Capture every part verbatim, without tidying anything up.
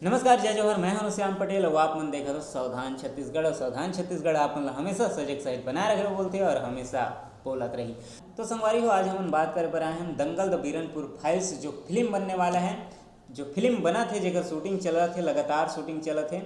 नमस्कार, जय जोहार, मैं हूं श्याम पटेल और आप मन देखत हो सावधान छत्तीसगढ़। और सावधान छत्तीसगढ़ आप मन ला हमेशा सजग सहित बनाए रखे बोलथे और हमेशा बोलत रही। तो संगवारी हो, आज हमन बात करे बर आए हन दंगल द बीरनपुर फाइल्स, जो फिल्म बनने वाला है, जो फिल्म बनत हे, जेकर शूटिंग चलत हे, लगातार शूटिंग चलत हे।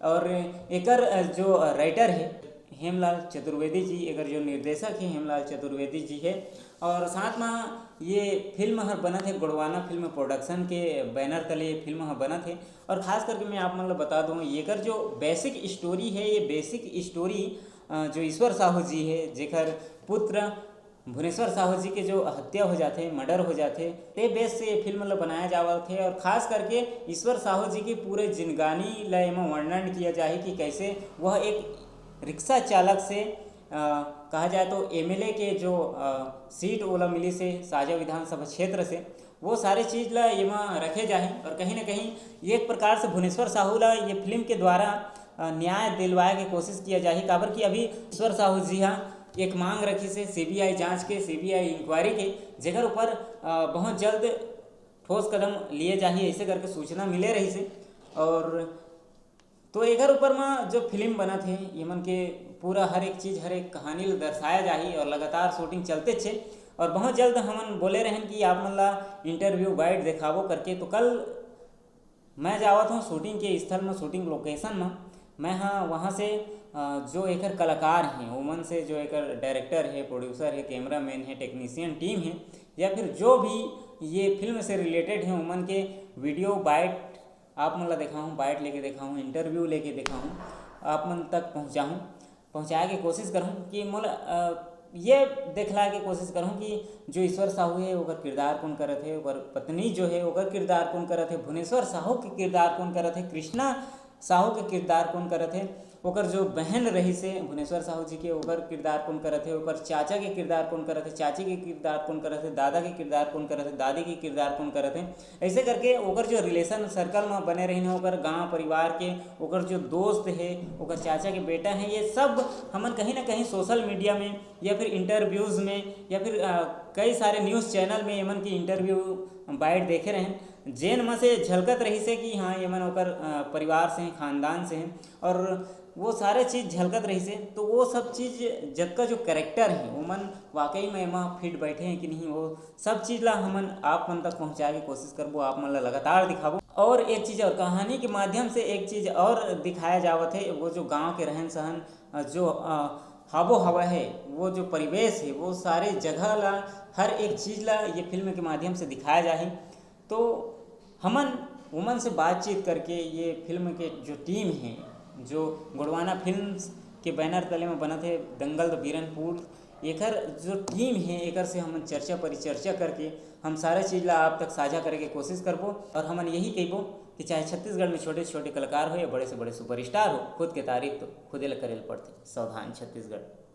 और एकर, अ, जो राइटर हे हेमलाल चतुर्वेदी जी, एकर जो निर्देशक हे हेमलाल चतुर्वेदी जी हे, और साथ म ये फिल्म हर बनत हे, गोड़वाना फिल्म प्रोडक्शन के बैनर तले ये फिल्म ह बनत हे। और खास करके मैं आप मन ल बता दूं, एकर जो बेसिक स्टोरी हे, ये बेसिक स्टोरी, अ, जो ईश्वर साहू जी हे, जेकर पुत्र भुवनेश्वर साहू जी के जो हत्या हो जाथे, मर्डर हो जाथे, ते बेस से ये फिल्म ल बनाया जावत हे। और खास करके ईश्वर साहू जी की पूरे जिंदगानी ल एमा वर्णन किया जाही कि कैसे वह एक रिक्शा चालक से, अ, कहा जाए तो एमएलए के जो, अ, सीट ओला मिली से साजा विधानसभा क्षेत्र से, वो सारे चीज ला एमा रखे जाही। और कहीं ना कहीं ये एक प्रकार से भुवनेश्वर साहू ला ये फिल्म के द्वारा, अ, न्याय दिलवाए के कोशिश किया जाही, काबर कि अभी ईश्वर साहू जी हा एक मांग रखी से सीबीआई जांच के, सीबीआई इंक्वायरी के, जेकर ऊपर, अ, बहुत जल्द ठोस कदम लिए जाही, ऐसे करके सूचना मिले रही से। और तो एकर ऊपर म जो फिल्म बनत हे, ये मन के पूरा हर एक चीज, हर एक कहानी ल दर्शाया जाही और लगातार शूटिंग चलते छे। और बहुत जल्द हमन बोले रहन कि आप मन ला इंटरव्यू बाइट दिखाबो करके, तो कल मैं जावत हूँ शूटिंग के स्थल म, शूटिंग लोकेशन म। मैं हा वहाँ से, अ, जो एकर कलाकार हे, ओमन से, जो एकर डायरेक्टर हे, प्रोड्यूसर हे, कैमरामैन हे, टेक्नीशियन टीम हे, या फिर जो भी ये फिल्म से रिलेटेड हे, ओमन के वीडियो बाइट आप मन ला देखाहूँ, बाइट लेके देखाहूँ, इंटरव्यू लेके देखाहूँ, आप मन तक पहुँचाहूँ, पहुँचाए के कोशिश करहूँ कि मोला, अ, ये देखलाए के कोशिश करहूँ कि जो ईश्वर साहू हे, ओकर किरदार कौन करत हे, ओकर पत्नी जो हे, ओकर किरदार कौन करत हे, भुवनेश्वर साहू के किरदार कौन करत हे, कृष्णा साहू के किरदार कौन करत हे, ओकर जो बहन रहिस हे भुवनेश्वर साहू जी के, ओकर किरदार कौन करत हे, ओकर चाचा के किरदार कौन करत हे, चाची के किरदार कौन करत हे, दादा के किरदार कौन करत हे, दादी के किरदार कौन करत हे। ऐसे करके ओकर जो रिलेशन सर्कल म बने रहिन हे, ओकर गांव परिवार के, ओकर जो दोस्त हे, ओकर चाचा के बेटा हे, ये सब हमन कहीं ना कहीं सोशल मीडिया में या फिर इंटरव्यूज में या फिर, अ, कई सारे न्यूज़ चैनल में एमन के इंटरव्यू बाइट देखे रहेन, जेन म से झलकत रहिस हे कि हाँ, एमन ओकर, अ, परिवार से हैं, खानदान से हैं, और वो सारे चीज झलकत रहिस हे। तो वो सब चीज, जतका जो कैरेक्टर हे, ओमन वाकई में एमा फिट बैठे हैं कि नहीं, वो सब चीज ला हमन आप मन तक पहुँचाए के कोशिश करबो, आप मन ला लगातार दिखाबो। और एक चीज और, कहानी के माध्यम से एक चीज और दिखाया जावत हे, वो जो गांव के रहन सहन, अ, जो, अ, हाबो हवा हे, वो जो परिवेश हे, वो सारे जगह ला, हर एक चीज ला ये फिल्म के माध्यम से दिखाया जाही। तो हमन ओमन से बातचीत करके ये फिल्म के जो टीम हे, जो गोड़वाना फिल्म्स के बैनर तले में बनत हे दंगल द बीरनपुर, एकर जो टीम हे, एकर से हमन चर्चा परिचर्चा करके हम सारा चीज ला आप तक साझा करे के कोशिश करबो। और हमन यही कहिबो कि चाहे छत्तीसगढ़ में छोटे से छोटे कलाकार हो या बड़े से बड़े सुपरस्टार हो, खुद के तारीफ तो खुदे ला करे ल पड़थे। सावधान छत्तीसगढ़।